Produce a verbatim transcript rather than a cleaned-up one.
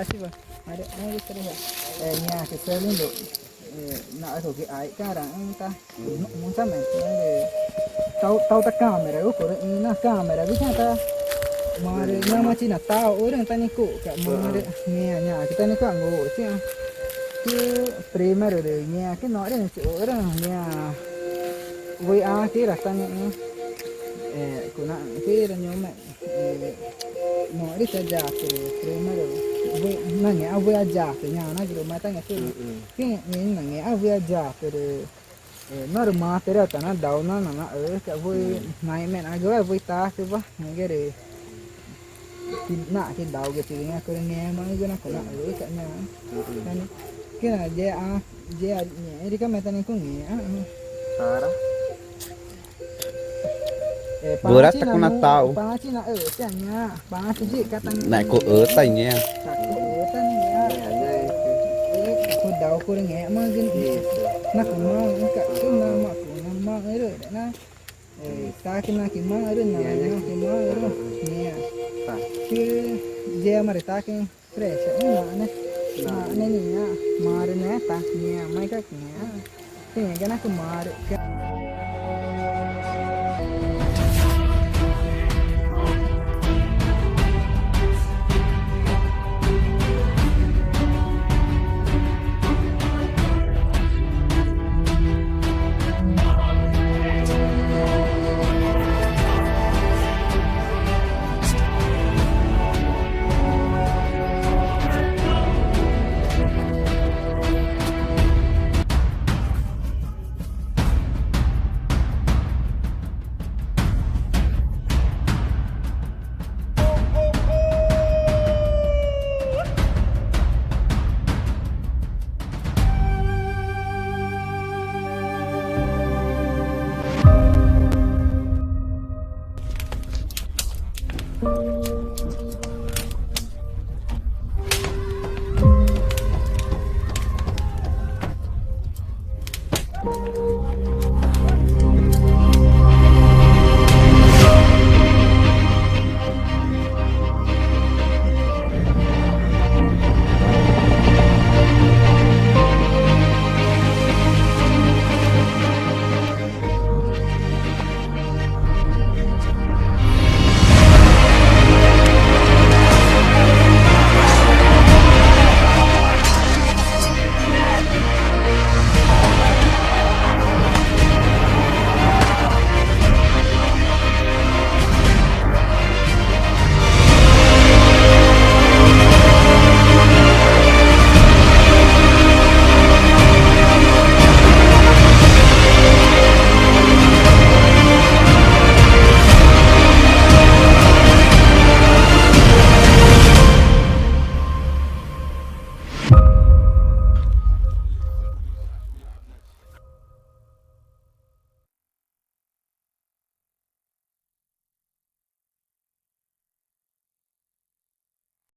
Así va. Are, are, are, are. Eh, ñaã que está lindo. Eh, na, eso que hay, cara, eh, ta. No, no sabe, eh, tau, tau ta cámara, uh, por ahí, na cámara, vi ta. Mare, ñaã machina tau, ore, ta ni cu, ca, mare, ñaã, ñaã, que ta ni cu, angu, sí, ah. Que primero de, ñaã, que no, ore, ore, ñaã. Voy a, que era, ta ni, eh, cu na, que era, ñaã, me. Eh, no, ri ta ya, pero primero, voy, na nge, ah, voy a ya, pero ya, na, pero mata nge, pero, que, ni, na nge, ah, voy a ya, pero, eh, no, ri ma, pero ta na, dau, na, na, na, eh, que voy, na, me, na, yo, voy, ta, que va, na, que re, que, na, que dau, que te venga, que re, nge, ma, que na, que na, eh, que na, na, que na, ya, ah, ya, ni, ri, que me, ta, ni, con, nge, ah, ah. Para. Vürü tá com Natal. Naku ĩtá nhe. Frecha, ĩ, nane, nane, niña, marü tá aqui, frecha, ĩ, nane, niña, marü, né, tá, niña, mãe, tá aqui, né, ah, tem, é que não é que marü, que